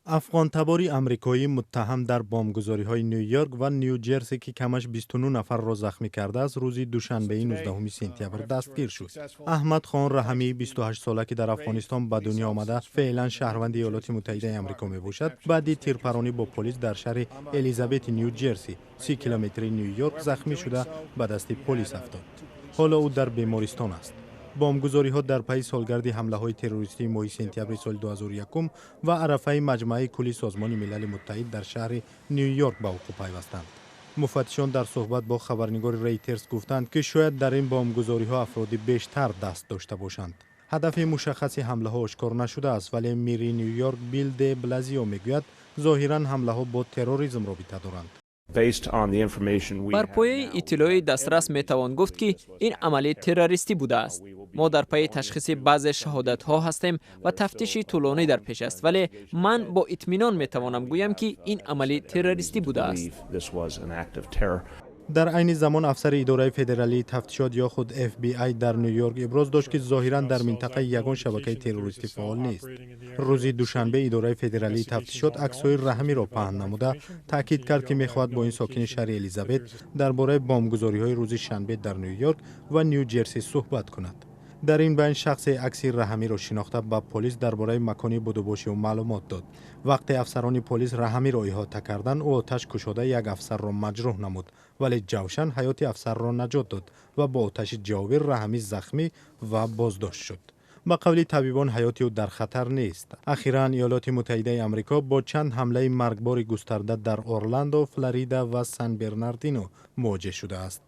Афғонтабори амрикоӣ, муттаҳам дар бомбгузориҳои Ню-Йорк ва Ню-Ҷерси, ки камаш 29 нафарро захмӣ кардааст, рӯзи душанбеи 19 сентябр дастгир шуд. Аҳмад Хон Раҳамии 28 сола, ки дар Афғонистон ба дунё омада, феълан шаҳрванди Иёлоти Муттаҳидаи Амрико мебошад, баъди тирпаронӣ бо полис дар шаҳри Элизабети Ню-Ҷерси, 30 километри Ню-Йорк, захмӣ шуда, ба дасти полис афтод. Ҳоло ӯ дар бемористон аст. Бомбгузориҳо дар пайи солгарди ҳамлаҳои террористии моҳи сентябри соли 2001 ва арафаи Маҷмааи кулли Созмони Милали Муттаҳид дар шаҳри Ню-Йорк ба вуқӯъ пайвастанд. Муфаттишон дар суҳбат бо хабарнигори Рейтерс гуфтанд, ки шояд дар ин бомбгузориҳо афроди бештар даст дошта бошанд. Ҳадафи мушаххаси ҳамлаҳо ошкор нашудааст, вале мири Ню-Йорк Билл де Блазио мегӯяд, зоҳиран ҳамлаҳо бо терроризм робита доранд. Бар пояи иттилои дастрас метавон гуфт, ки ин амали террористӣ будааст. Мо дар пайи ташхиси баъзе шаҳодатҳо ҳастем ва тафтиши тӯлонӣ дар пеш аст, вале ман бо итминон метавонам гӯям, ки ин амали террористӣ будааст. Дар айни замон афсари Идораи федералии тафтишот ё худ FBI дар Ню-Йорк иброз дошт, ки зоҳиран дар минтақа ягон шабакаи террористӣ фаъол нест. Рӯзи душанбе Идораи федералии тафтишот аксҳои Раҳамиро паҳн намуда, таъкид кард, ки мехоҳад бо ин сокини шаҳри Элизабет дар бораи бомбгузориҳои рӯзи шанбе дар Ню-Йорк ва Ню-Ҷерси суҳбат кунад. Дар ин байн шахсе акси Раҳамиро шинохта, ба полис дар бораи макони будубоши ӯ маълумот дод. Вақте афсарони полис Раҳамиро иҳота карданд, ӯ оташ кушода, як афсарро маҷрӯҳ намуд, вале ҷавшан ҳаёти афсарро наҷот дод ва бо оташи ҷавобӣ Раҳамӣ захмӣ ва боздошт шуд. Ба қавли табибон, ҳаёти ӯ дар хатар нест. Ахиран Иёлоти Муттаҳидаи Амрико бо чанд ҳамлаи маргбори густарда дар Орландо, Флорида ва Сан Бернардино мувоҷеҳ шудааст.